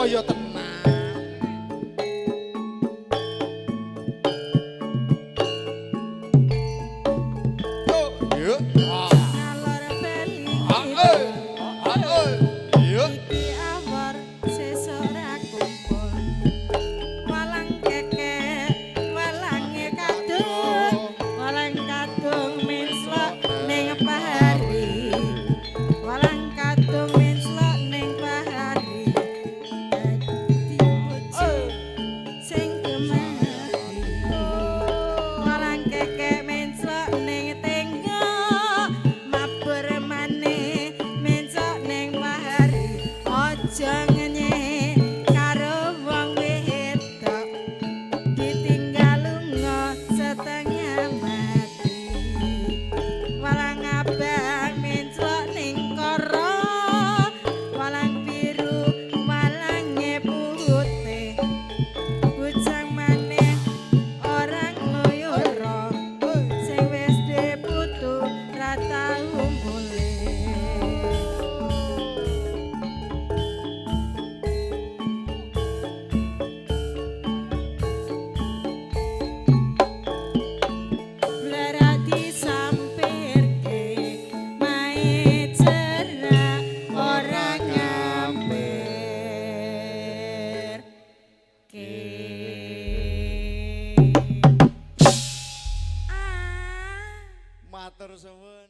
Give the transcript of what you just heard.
Kaya tenan. Yo, yo. Ah. Ngalor bali Ah, eh. Ah, eh. Yo. iki awor sesuk ra kumpul. Walang kekek, walange kadung, walang kadung menslok ning pahari. Walang kadung menslok ning pahari. Dadi bojo sing gemati. Walang kekek menslok ning tenggo, mabur maneh menslok ning pahari. Aja ngenyek karo wong wedok, ditinggal lunga setengah mati. Walang abang menclok ning kara, walang biru walange putih. Bujang maneh ora ngluyura, sing wis duwe putu ra tau mulih. Blara disampirke mae cerak ora ngampirke. Ah. Matur suwun.